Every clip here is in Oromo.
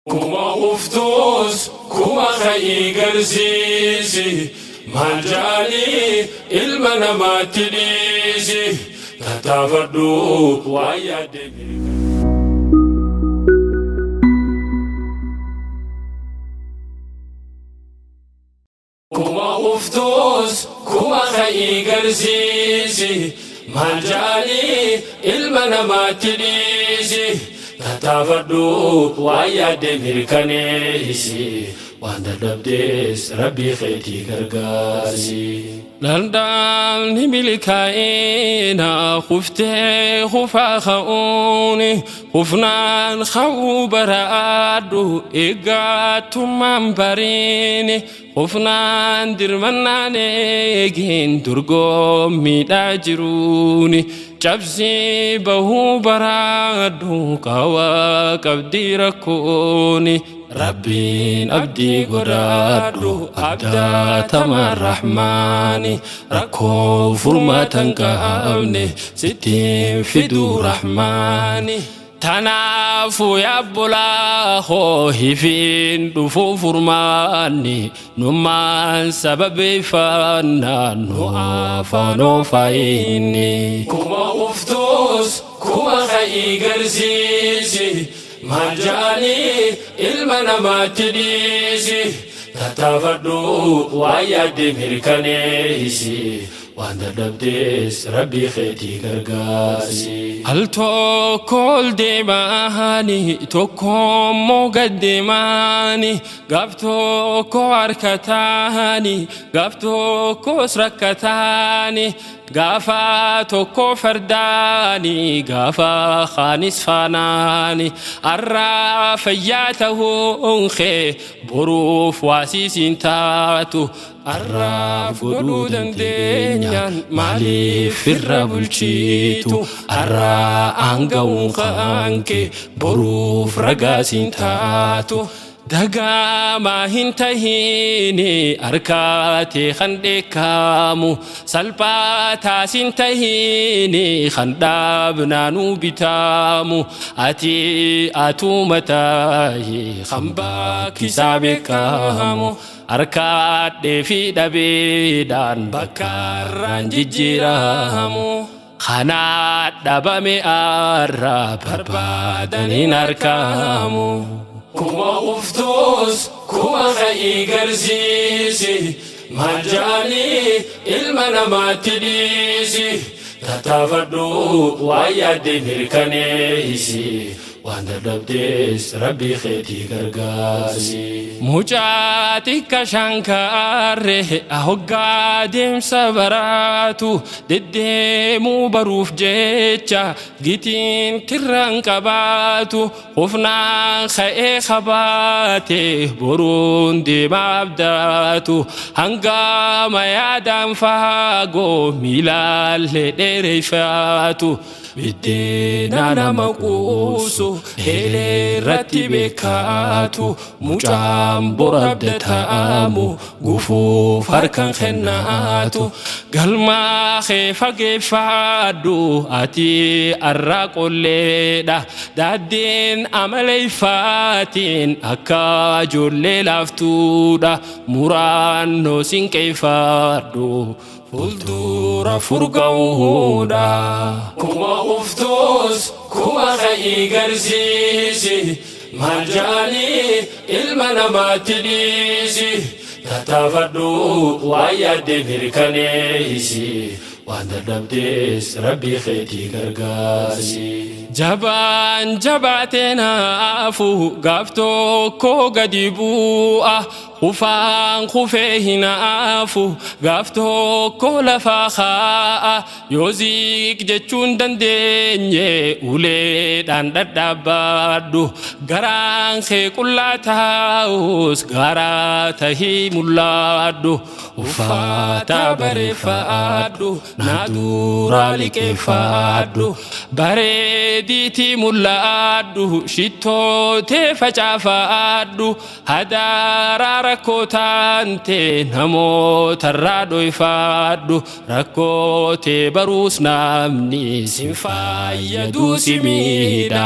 Kuma uftuus kuma ka'ii garsiisi maal ja'anii ilma namaatti dhiisi tattaafadhu waan yaadde. Kuma uftuus kuma ka'ii garsiisi maal ja'anii ilma namaatti dhiisi tattaafadhu waan yaadde mirkaneessi waan dadhabdees rabbii keetii gargaarsi. Daldalli milkaa'ina kuftee kufaa ka'uuni kufnaan ka'uu baraadhu eeggattummaan bariini kufnaan dirmannaan eegin dorgommiidhaa jiruuni cabsii bahuu baraadhu qawaa qabdii rakkooni. Rabbiin abdii godhaadhu abdaatama rahmaani rakkoo furmaatan qabne sittiin fiduu rahmaani. Tanaafuu yaabbolaa hoo hifiin dhufuu furmaanni nummaan sababeeffannaan nu afaan ofaayinni. Kuma uftuus kuma ka'ii garsiisi maal ja'anii ilma namaatti dhiisi tattaafadhu waan yaadde mirkaneessi waan dadhabdees rabbii keetii gargaarsi. Al tokko ol deemaani tokko immoo gad deemaani gaaf tokko harkataani gaaf tokkos rakkataani gaafa tokko fardaani gaafa kaanis faanaani arraa fayyaa ta'uun kee boruuf waasiisiin taatu arraaf godhuu dandeenyaan maaliif irra bulchitu arraa aanga'uun kaanke boruuf ragaasiin taatu dagaamaa hin tahiini harkaatee kan dheekkamu salphaataas hin tahiini kan dhaabnaanuu bitaamu ati atuma tahi kan bakkisaa beekamu harkaadhee fi dhabeedhaan bakkaarraan jijjiiramu. Kanaa dhabame arraa barbaadaniin argamu. Kuma uftuus kuma ka'ii garsiisi maal ja'anii ilma namaatti dhiisi tattaafadhu waan yaadde mirkaneessi waan dadhabdees rabbii keetii gargaarsi. Mucaa xiqqa shankaarre hoggaa deemsa baraatu deddeemuu baruuf jecha gitiin tirraan qabaatu kufnaan ka'ee qabaate boruun deemaa abdaatu hangama yaadaan faagoo miilaallee dheereeffaatu biddeena nama quusu eelee irratti beekaatu mucaan bor abdataamu gufuuf harkaan kennaatu galmaa kee fageeffadhu ati arraa qolleedha daaddeen amaleeffaatiin akka ijoollee laaftuudha muraannoo sinqeeffadhu fuuldura furga'uudha. Kuma uftuus kuma ka'ii garsiisi maal ja'anii ilma namaatti dhiisi tattaafadhu waan yaadde mirkaneessi waan dadhabdees rabbii keetii gargaarsi. Jabaan jabaatee naafu gaaf tokko gadi bu'a kufaan kufee hin haafu gaaf tokko lafaa kaa'a yoo ziiq jechuun dandeenye uleedhaan dhadhaabbadhu garaan kee qullaa taa'us garaa tahii mul'adhu uffata bareeffadhu naa duraa liqeeffadhu bareediitii mul'adhu shittootee facaafadhu hadaraa. Rakkoo taante namootarraa dhoyfaadhu, rakkoo tee baruus namni sin fayyaduu si miidha.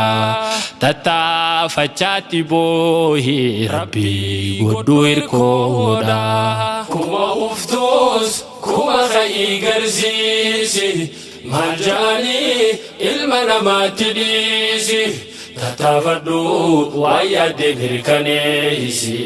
Tattaafachaatti boohi, Rabbii godhu hirkoodha. Kuma uftuus kuma ka'ii garsiisi, maal ja'anii ilma namaatti dhiisi. Tattaafadhu, waan yaadde mirkaneessi,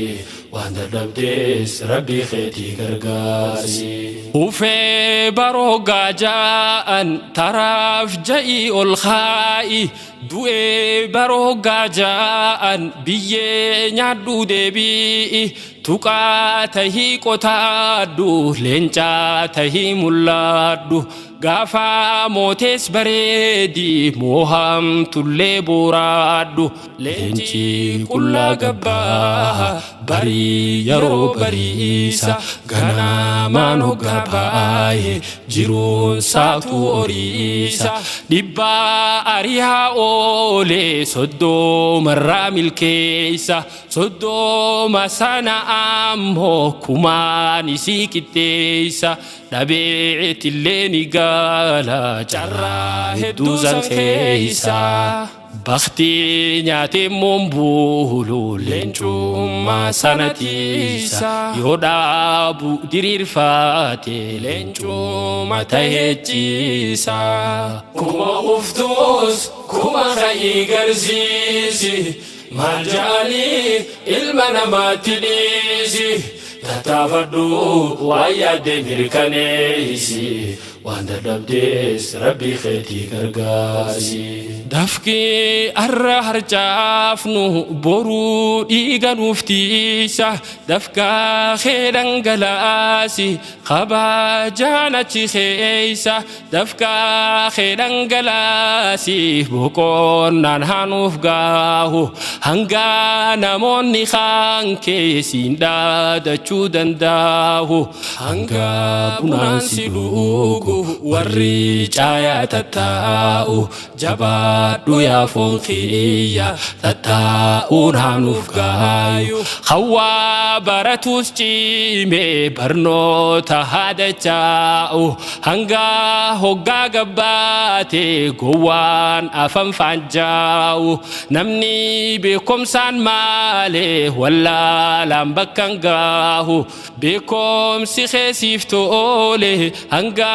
waan dadhabdees Rabbii keetii gargaarsi. Ufee baroo gaaja'an taraaf ja'ii ol kaa'i, du'ee baroo gaaja'an biyyee nyaadhu deebi'i. Tuqaa tahii qotaadhu, leencaa tahii mul'adhu. Gaafa mootees bareedi, moohamtullee booraadhu. Leenci qullaa gabbaa barii yeroo bariisa, ganamaan hoggaa baay'ee jiruun saatu horiisa. Dhibbaa ariyaa oolee 30rraa milkeessa, 30 sana ammoo kumaan isii qixxeessa. Dhabeetillee ni gala carraa hedduu san keessa. Baktii nyaatee moombuulu leencummaa sana tiisa, yoo dhaabu diriirfaate leencummaa tahee ciisa. Kuma uftuus kuma ka'ii garsiisi, maal ja'anii ilma namaatti dhiisi. Tattaafadhu, waan yaadde mirkaneessi, waan dadhabdees Rabbii keetii gargaarsi. Dafqi arra harcaafnu boruu dhiiga nuuf tiisa, dafqaa kee dhangalaasi kabajaan achi keessa. Dafqaa kee dhangalaasi boqonnaan haa gaahu, hanga namoonni kaan keessiin dhaadachuu danda'u. Hanga bunaan si dhugu warri caayaa tattaa'u, jabaadhu yaa foon kiyya, tattaa'uun haa nuuf gaayu. Hawaa baratus cimee barnoota haadachaa'u, hanga hoggaa gabbaate gowwaan afan faanjaa'u. Namni beekumsaan maalee wallaalaan bakka hin gaahu. Beekumsi keessiif toole hanga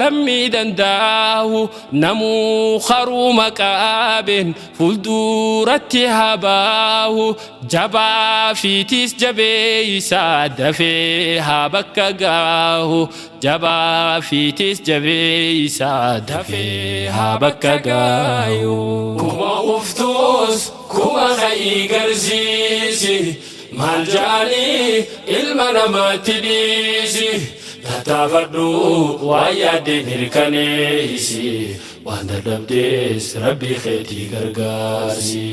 lammii danda'u, namuu karuma qaabeen fuulduratti haa baahu. Jabaa fiitiis jabeeysa dafee haa bakka gaahu. Jabaa fiitiis jabeeysa dafee haa bakka gaahu. Kuma uftuus kuma ka'ii garsiisi, maal ja'anii ilma namaatti dhiisi. Tattaafadhu, waan yaadde mirkaneessi, waan dadhabdees Rabbii keetii gargaarsi.